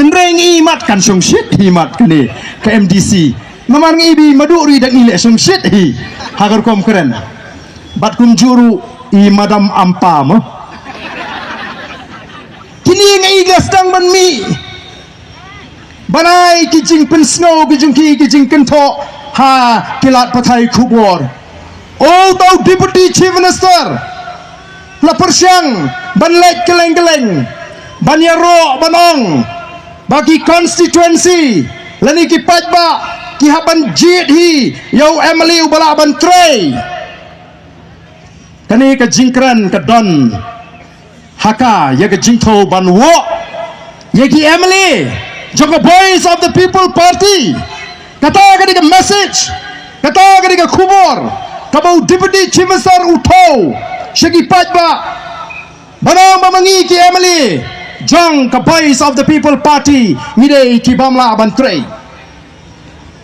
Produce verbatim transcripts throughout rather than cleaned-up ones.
Hynrei ngi mat kan shong shit hi mat kane ka M D C. Namar ngi bi madu ri dak ngi le shong shit hi. Ha ka rukom kren. Bad kumjuh ruh i Madam Ampa mo. Kine ngi la sdang ban mih. Ban ai ki jingpynsngew ki jong ki ki jingkynthoh ha ki lad pathai khubor. O tau Deputy Chief Minister. La pyrshang ban leit kylleng kylleng ban ïaroh ban ong ba ki constituency lane ki paidbah ki hap ban jied hi ïa u M L A uba lah ban trei. Kane ka jingkren ka don ha ka ïa ka jingthoh ban wad ïa ki M L A jong ka Voice of the People Party. Kata ka dei ka message, kata ka dei ka khubor kaba u Deputy Chief Minister u thoh sha ki paidbah. Ba nang ba ma ngi ki M L A jong ka Voice of the People Party ngi dei ki bym lah ban trei.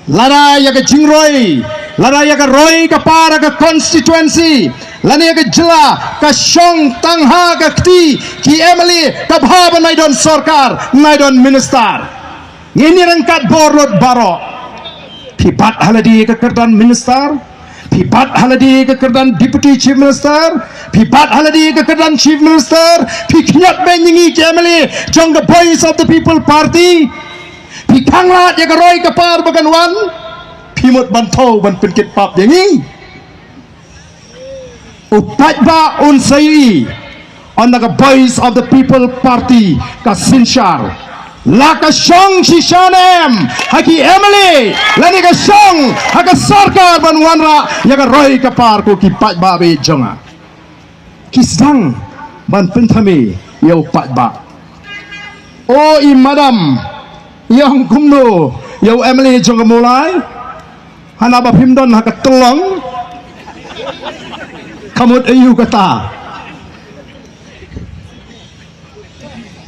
Lada ïa ka jingroi, lada ïa ka roi ka par ka constituency, lada ïa ka jylla ka shong tang ha ka kti ki M L A ka bha ba nai don sorkar, nai don minister. Ngin ïa ryngkat bor lut baroh. Phi bat ha lade ka kyrdan minister, phi bat ha lade ka kyrdan deputy chief minister, phi bat ha lade ka kyrdan chief minister, phi khñiot beiñ ïa ngi ki M L A jong ka Voice of the People Party. Phi khang lad ïa ka roi ka par ba kan wan. Phi mut ban thew ban pynkit pap ïa ngi. U paidbah un sa ïohi ynda ka Voice of the People Party ka synshar. La ka shong shisha ne em ha ki M L A lane ka shong ha ka sorkar ban wanrah ïa ka roi ka par ko ki paidbah ba ïeit jong nga. Ki sdang ban pynthame ïa u paidbah. O i madam, ïa ong kumno ïa u M L A jong ka Mawlai? Hana ba phim don ha ka tyllong. Ka mut aïu kata?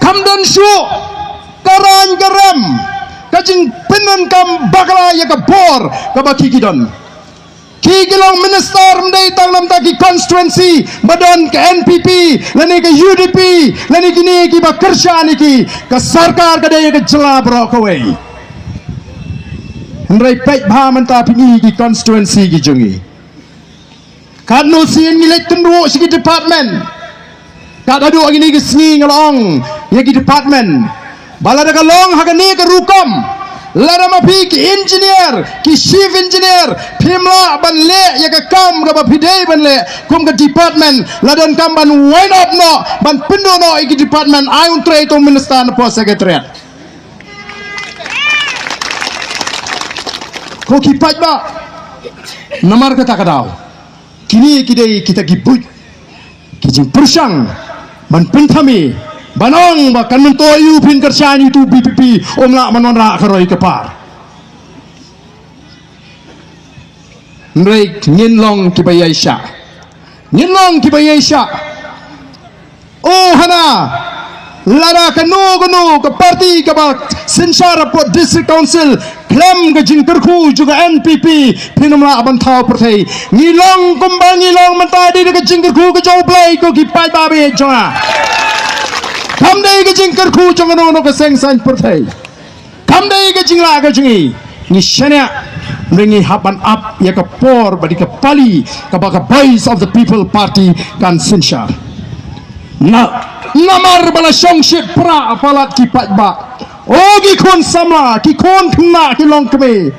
Kam don shuh ka rang ka rem, ka jingpyndonkam bakla ïa ka bor kaba ki ki don. Ki ki long minister ym dei tang namar ki constituency ba don ka N P P lane ka U D P lane kine kiba kyrshan ïa ki. Ka sorkar ka dei ka jylla baroh kawei. Hynrei peit bha mynta phi ngi ki constituency ki jong ngi. Katno sien ngi leit kynduh sha ki department. Kat haduh kine ki sngi nga la ong ïa ki department ba lada ka long ha kane ka rukom, lada ma phi ki engineer, ki chief engineer, phim lah ban leh ïa ka kam kaba phi dei ban leh kum ka department, la donkam ban wind up noh, ban pynduh noh ïa ki department, ai un trei tang minister na poh secretariat. Ko ki paidbah, namar kata ka daw kine ki dei kita ki buit ki jingpyrshang ban pynthame, ban ong ba kan myntoi ïa u phin kyrshan ïa utu u V P P, um lah ban wanrah ka roi ka par. Hynrei ngin long kiba ïaishah, ngin long kiba ïaishah. O hana, lada kano kano ka party kaba synshar hapoh District Council khlem ka jingkyrkhu jong ka N P P, phin ym lah ban thaw pyrthei. Ngi long kumba ngi long mynta dei da ka jingkyrkhu ka jong U Blei ko ki paidbah ba ïeit jong nga. Kam dei ka jingkyrkhu jong kano kano ka seng saiñ pyrthei. Kam dei ka jinglah ka jong ngi. Ngi shaniah, ngi hap ban ap ïa ka por ba dei ka pali kaba ka Voice of the People Party kan synshar. Na, namar ba la shong shit pra palat ki paidbah. O ki khun samla, ki khun khynnah, ki longkmie.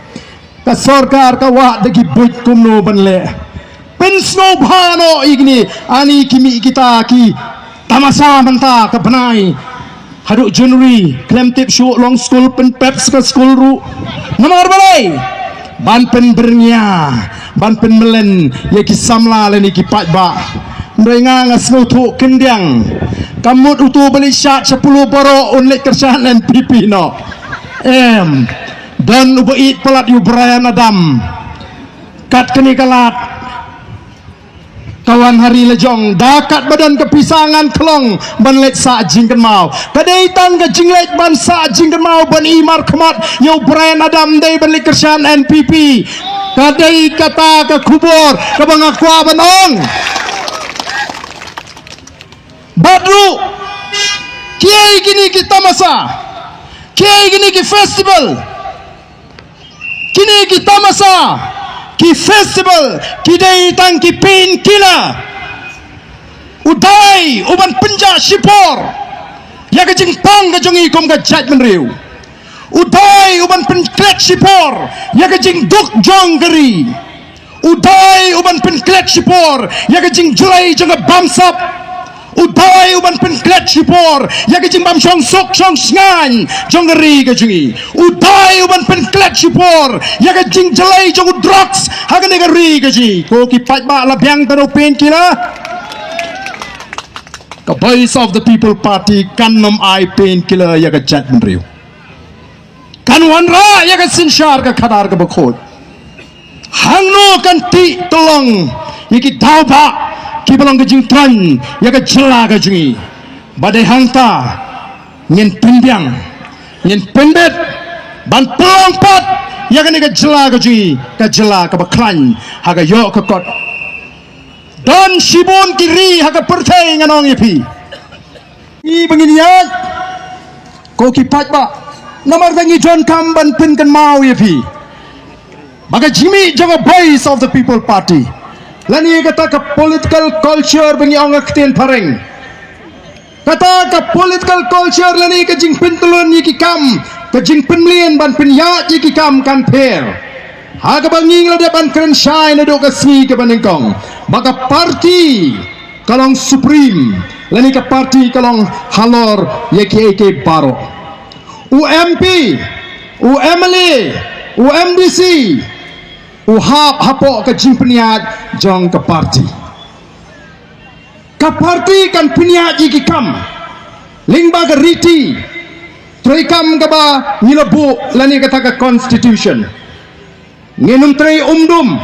Ka sorkar ka wad da ki buit kumno ban leh. Pynsngewbha noh ïa kine, ani ki mih kita ki tamasa mynta ka bnai. Haduh January khlem tip shuh long skul, pynpep sa ka skul ruh. Namar balei? Ban pynbyrngia, ban pynmlien ïa ki samla lane ki paidbah. Hynrei nga nga sngewthuh khyndiat. Ka mut utu ba leit shad sha Polo baroh un leit kyrshan N P P noh. Em. Don uba ïeit palat ïa u Bryan Adam. Kat kane ka lad ka wan ha ri la jong da katba don ka pisa ngan khlong ban leit sah jingkynmaw. Ka dei tang ka jingleit ban sah jingkynmaw ban i markhmat ïa u Bryan Adam, dei ban leit kyrshan N P P. Ka dei kata ka khubor kaba nga kwah ban ong. Bad ruh kiei kine ki tamasa, Kiei kine ki festival? Kine ki tamasa, ki festival, ki dei tang ki painkiller. U dei u ban pynjah shipor ïa ka jingpang ka jong i kum ka jaitbynriew. U dei u ban pynklet shipor ïa ka jingduk jong ka ri. U dei u ban pynklet shipor ïa ka jingjlei jong ka bamsap. U dei u ban pynklet shipor ïa ka jingbym shong suk shong shngaiñ jong ka ri ka jong i. U dei u ban pynklet shipor ïa ka jingjlei jong u drugs ha kane ka ri ka jong i. Ko ki paidbah, la biang tang u painkiller? Ka Voice of the People Party kan nym ai painkiller ïa ka jaitbynriew. Kan wanrah ïa ka synshar ka khadar kaba khuid. Hangno kan tih tyllong ïa ki daw bah kiba long ka jingthrang ïa ka jylla ka jong i? Ba dei hangta ngin pynbiang, ngin pynbit ban pynlong pat ïa kane ka jylla ka jong i, ka jylla kaba khlaiñ ha ka ïoh ka kot. Don shibun ki ri ha ka pyrthei, ngan ong ïa phi. Ngi ba ngin ïaid, ko ki paidbah, namar ba ngi donkam ban pynkynmaw ïa phi ba ka jingmih jong ka Voice of the People Party lane kata ka political culture ba ngi ong ha ka ktien phareng, kata ka political culture lane ka jingpyntlun ïa ki kam, ka jingpynmlien ban pynïaid ïa ki kam kan pher. Ha kaba ngi la dep ban kren shai naduh ka sngi kaba nyngkong ba ka party ka long supreme lane ka party ka long halor ïa kiei kiei baroh. U M P, u M L A, u M D C, u hap hapoh ka jingpynïaid jong ka party. Ka party kan pynïaid ïa ki kam lyngba ka riti treikam kaba ngi la buh lane kata ka constitution. Ngin ym trei umdum,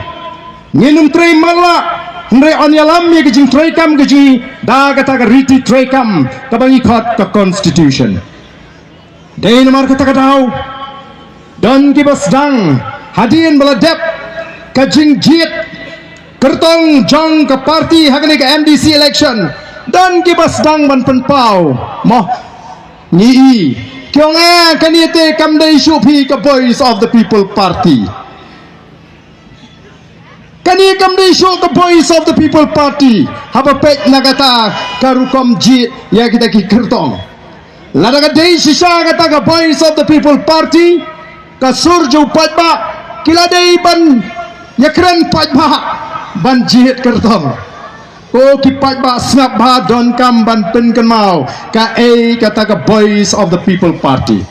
ngin ym trei matlah, hynrei yn ïalam ïa ka jingtreikam ka jong ngi da kata ka riti treikam kaba ngi khot ka constitution. Dei namar kata ka daw don kiba sdang hadien ba la dep ka jingjied kyrtong jong ka party ha kane ka M D C election, don kiba sdang ban pynpaw, mo, ngi i, ki ong, eh, kane te kam dei shuh phi ka Voice of the People Party. Kane kam dei shuh ka Voice of the People Party haba peit na kata ka rukom jied ïa kita ki kyrtong. Lada ka dei shisha kata ka Voice of the People Party, ka sur jong u paidbah ki la dei ban ïakren paidbah ban jied kyrtong. Ko ki paidbah, sngap bha, donkam ban pynkynmaw kaei kata ka Voice of the People Party.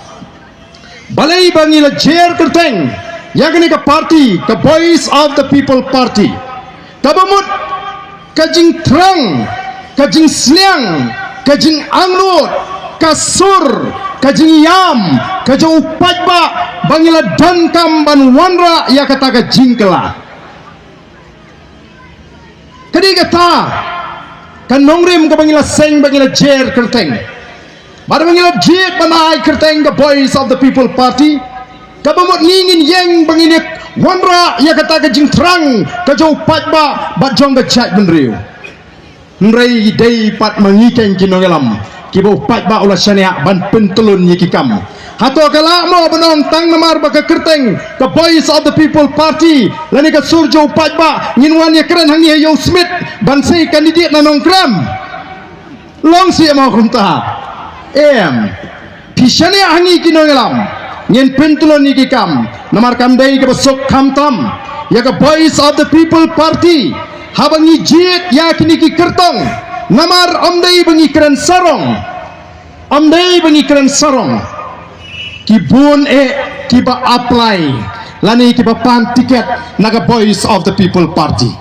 Balei ba ngi la jer kyrteng ïa kane ka party, ka Voice of the People Party? Kaba mut ka jingthrang, ka jingsliang, ka jingangnud, ka sur, ka jingïam ka jong u paidbah ba ngi la donkam ban wanrah ïa kata ka jingkylla. Ka dei kata ka nongrim kaba ngi la seng, ba ngi la jer kyrteng, bad ba ngi la jied ban ai kyrteng ka Voice of the People Party. Kaba mut ngi ngin ïeng ba ngin ïa wanrah ïa kata ka jingthrang ka jong u paidbah bad jong ka jaitbynriew. Hynrei dei pat ma ngi keiñ ki nongïalam kiba u paidbah u la shaniah ban pyntlun ïa ki kam. Hato ka lah mo ban ong tang namar ba ka kyrteng ka Voice of the People Party lane ka sur jong u paidbah ngin wan ïakren hangne ha Ïew Smit ban sei candidate na Nongkrem? Long sih mo kumta? Em. Phi shaniah ha ngi ki nongïalam, ngin pyntlun ïa ki kam, namar kam dei kaba suk khamtam ïa ka Voice of the People Party haba ngi jied ïa kine ki kyrtong, namar ym dei ba ngi kren sarong, ym dei ba ngi kren sarong. Ki bun eh kiba apply lane kiba pan tiket na ka Voice of the People Party.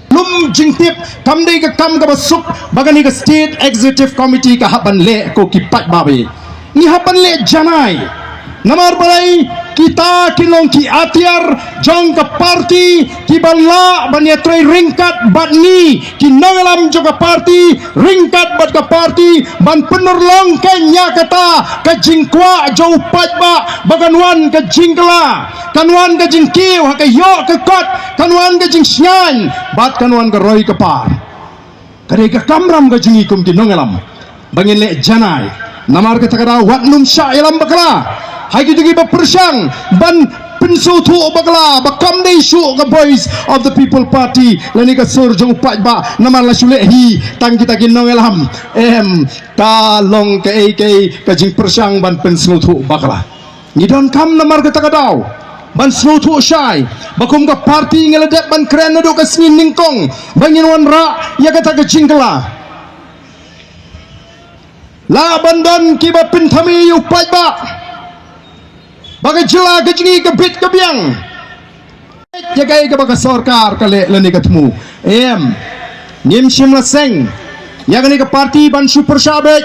Lum jingtip, kam dei ka kam kaba suk ba kane ka State Executive Committee ka hap ban leh, ko ki paidbah. Ngi hap ban leh janai. Namar balei? Kita ki long ki atiar jong ka party kiba lah ban ïatrei ryngkat bad ngi ki nongïalam jong ka party, ryngkat bad ka party ban pynurlong keiñ ïa kata ka jingkwah jong u paidbah ba kan wan ka jingkylla, kan wan ka jingkiew ha ka ïoh ka kot, kan wan ka jingshngaiñ bad kan wan ka roi ka par. Ka dei ka kamram ka jong ngi kum ki nongïalam ba ngin leh janai. Namar kata ka daw wat nym shah ïalam bakla ha kito kiba pyrshang ban pynsngewthuh bakla ba kam dei shuh ka Voice of the People Party lane ka sur jong u paidbah, namar la shu leh hi tang kita ki nongïalam. Em, ka long kaei kaei ka jingpyrshang ban pynsngewthuh bakla. Ngi donkam namar kata ka daw ban sngewthuh shai ba kum ka party ngi la dep ban kren naduh ka sngi nyngkong ba ngin wanrah ïa kata ka jingkylla. Lah ban don kiba pynthame ïa u paidbah ba ka jylla ka jong ngi ka bit ka biang. Ïa kaei kaba ka sorkar ka leh lane ka thmu. Em, ngim shym la seng ïa kane ka party ban shu pyrshah beit,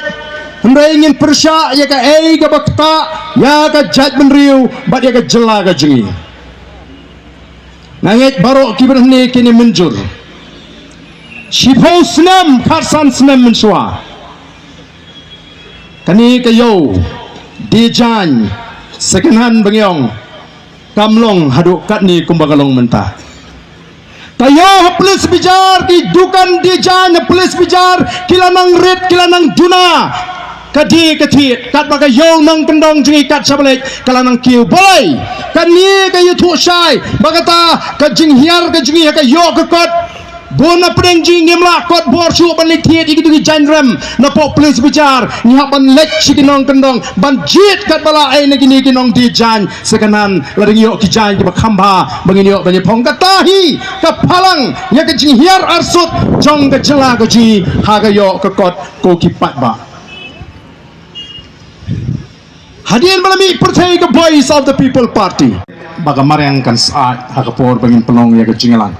hynrei ngin pyrshah ïa kaei kaba ktah ïa ka jaitbynriew bad ïa ka jylla ka jong ngi. Nga ngeit baroh kiba hangne kin ïa mynjur. Shiphew snem, khatsan snem mynshuwa, kane ka ïew die jaiñ second hand ba ngi ong kam long haduh katne kumba ka long mynta. Ka ïew ha Plis Bijar, ki dukan die jaiñ ha Plis Bijar ki la nang rit, ki la nang duna. Ka die ka thied, katba ka ïew nongkyndong jong ngi kat shaba leit ka la nang kiew. Balei? Kane ka ïathuh shai ba kata ka jinghiar ka jong ngi ha ka ïoh ka kot. Bun na pdeng jong ngi ngim lah kot bor shuh ban leit thied ïa kito ki jaiñ rem napoh Plis Bijar. Ngi hap ban leit sha ki nongkyndong ban jied katba lah ei na kine ki nong die jaiñ second hand, lada ngi ïoh ki jaiñ kiba kham bha ba ngin ïoh ban ïa phong. Kata hi ka phalang ïa ka jinghiar arsut jong ka jylla ka jong ngi ha ka ïoh ka kot, ko ki paidbah. Hadien ba la mih pyrthei ka Voice of the People Party, ba ka mariang kan syaid ha ka por ba ngin pynlong ïa ka jingïalang.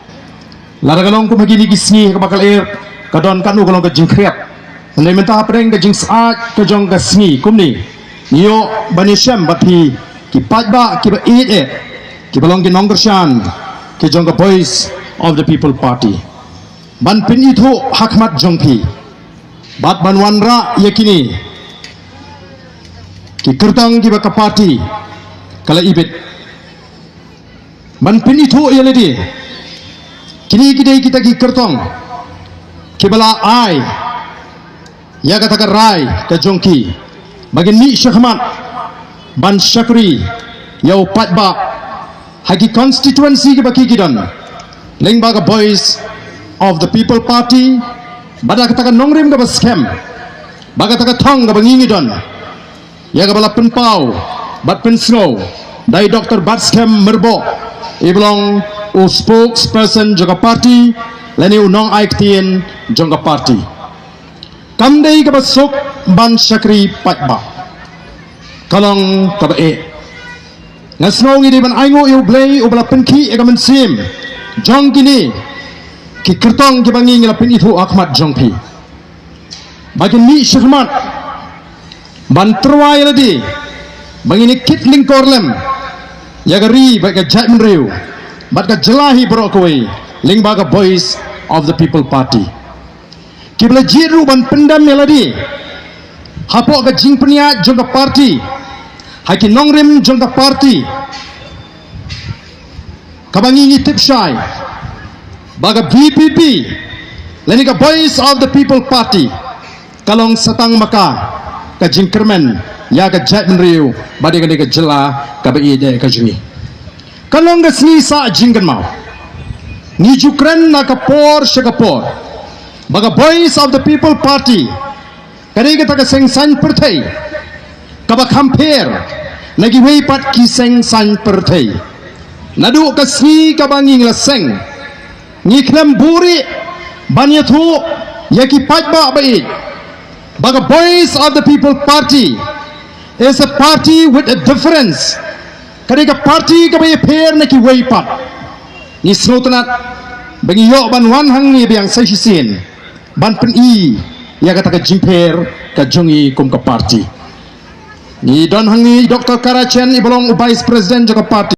Lada ka long kum ha kine ki sngi ha kaba ka lyer, ka don katno ka long ka jingkhriat. Hynrei mynta hapdeng ka jingshah ka jong ka sngi kumne, ngi ïoh ban ïashem bad phi ki paidbah kiba ïeit eh, kiba long ki nongkyrshan ki jong ka Voice of the People Party, ban pynithuh ha khmat jong phi bad ban wanrah ïa kine ki kyrtong kiba ka party ka la ibit. Ban pynithuh ïa lade, kine ki dei kita ki kyrtong kiba la ai ïa kata ka rai ka jong ki ba kin mih shakhmat ban shakri ïa u paidbah ha ki constituency kiba ki ki don lyngba ka Voice of the People Party. Bad da kata ka nongrim kaba skhem, bad kata ka thong kaba ngi ngi don, ïa kaba la pynpaw bad pynsngew da i Doctor Batskhem Myrboh, i ba long u spokesperson jong ka party lane u nongai ktien jong ka party. Kam dei kaba suk ban shakri paidbah, ka long kaba eh. Nga sngew ngi dei ban ainguh ïa U Blei uba la pynkhih ïa ka mynsiem jong kine ki kyrtong kiba ngi ngi la pynithuh ha khmat jong phi, ba kin mih shakhmat ban tyrwa ïa lade ba ngin ïa kit lyngkor lem ïa ka ri bad ka jaitbynriew bad ka jylla hi baroh kawei lyngba ka Voice of the People Party. Kiba la jied ruh ban pyndem ïa lade hapoh ka jingpynïaid jong ka party ha ki nongrim jong ka party, kaba ngi ngi tip shai ba ka V P P lane ka Voice of the People Party ka long sa tang ma ka ka jingkyrmen ïa ka jaitbynriew bad ïa kane ka jylla kaba ïeit eh ka jong ngi. Ka long ka sngi sah jingkynmaw. Ngi ju kren na ka por sha ka por ba ka Voice of the People Party ka dei kata ka seng saiñ pyrthei kaba kham pher na kiwei pat ki seng saiñ pyrthei. Naduh ka sngi kaba ngi la seng, ngi khlem buhrieh ban ïathuh ïa ki paidbah ba ïeit ba ka Voice of the People Party is a party with a difference. Ka dei ka party kaba ïapher na kiwei pat. Ngi sngewtynnat ba ngi ïoh ban wan hangne biang sa shisien ban pyni ïa kata ka jingpher ka jong ngi kum ka party. Ngi don hangne i Doctor Karachen, i ba long u Vice President jong ka party.